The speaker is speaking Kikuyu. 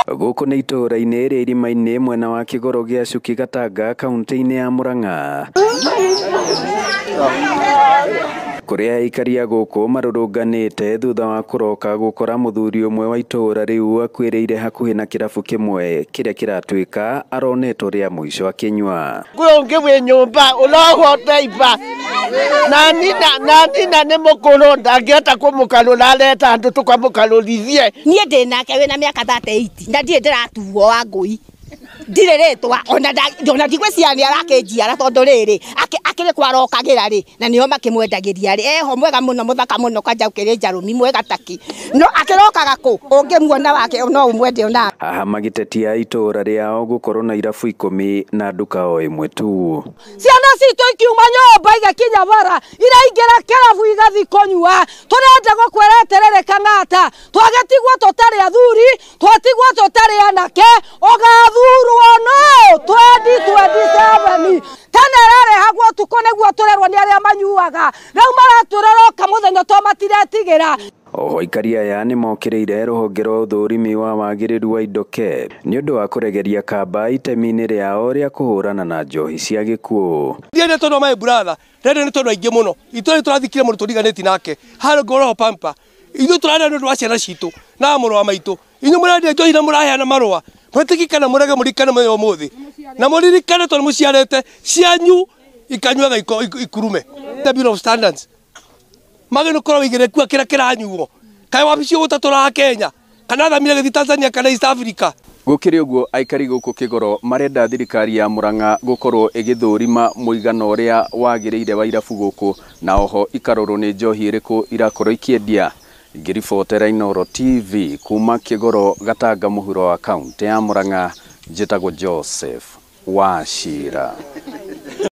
Gũkũ nĩ itũũra-inĩ rĩa irima-inĩ mwena wa Kĩgoro gĩa Cuki Gatanga kaunti-inĩ ya Murang'a kũrĩa aikari a gũkũ marũrũnganĩte thutha wa kũroka gũkora mũthuri ũmwe wa itũũra rĩu akuĩrĩire hakuhĩ na kĩrabu kĩmwe kĩrĩa kĩratuĩka aronetwo rĩa mũico akĩnyua. Kwĩ ũngĩ wĩ nyũmba ũrohwo ndaiba na nina na nina nĩ mũkũrũ ndangĩhota kũmũkarũra areta andũ tũkamũkarũrithie. Niĩ ndĩ nake wĩna mĩaka 38 na ndirĩ ndĩratuo wa ngũi ndirĩ rĩtwa ona ndigwĩciria nĩ arakĩnjiara tondũ rĩrĩ akĩrĩ kwarokagĩra rĩ na nĩo makĩmwendagĩria rĩ eho mwega mũno mũthaka mũno kwanja ũkĩrĩ njarũmi mwega taki no akĩrokaga kũ ũngĩmuona wake no ũmwende ona. Haha magĩtetia itũũra rĩao gũkorwo na irabu 10 na nduka o ĩmwe tu. Ciana citũ ikiuma nyũmba igakinya bara iraingĩra kĩrabu igathiĩ kũnyua tũrenda gũkwĩra atĩrĩrĩ Kang'ata twagĩtigwo tũtarĩ athuri twatigwo tũtarĩ anake ũgathurwo no 2027 tene rarehagwo ũtukũ nĩguo tũrerwo nĩ arĩa manyuaga rĩu maratũroroka mũthenya to matiretigĩra. Oho aikari aya nĩ mokĩrĩire rũhonge rwa ũthũrimi wa wagĩrĩru wa indo KEB nĩ ũndũ wa kũregeria kamba itemi-inĩ rĩao rĩa kũhũrana na njohi cia gĩkuũ. Ndiende tondũ my brother ndende nĩ tondũ aingĩ mũno itũra tũrathikire mũndũ tũriganĩti nake harĩ ngoroho pampa ithuĩ tũrarĩa nĩ ũndũ wa ciana citũ na mũrũ wa maitũ inyuĩ mũrendia njohi na mũraheana marũa mwĩtĩkĩkana mũrege mũririkane mũthenya ũmũthĩ na mũririkane tondũ mũciarĩte cianyu ikanyuaga ikurume. The Bureau of Standards magĩ nĩ ũkorwo wĩigĩrĩku kĩrĩa kĩranyuo kaĩ wabici ũgũtatũraga Kenya kana thamire gĩthiĩ Tanzania kana East Africa. Gũkĩrĩ ũguo aikari gũkũ Kĩgoro marenda thirikari ya Murang'a gũkorwo ĩgĩthũrima mũigana ũrĩa wagĩrĩire wa irabu gũkũ na oho ikarorwo nĩ njohi ĩrĩkũ irakorwo ikĩendia. Ngĩribotera Inooro TV kuma Kĩgoro Gatanga mũhuro wa kaunti ya Murang'a njĩtagwo Joseph Wachira.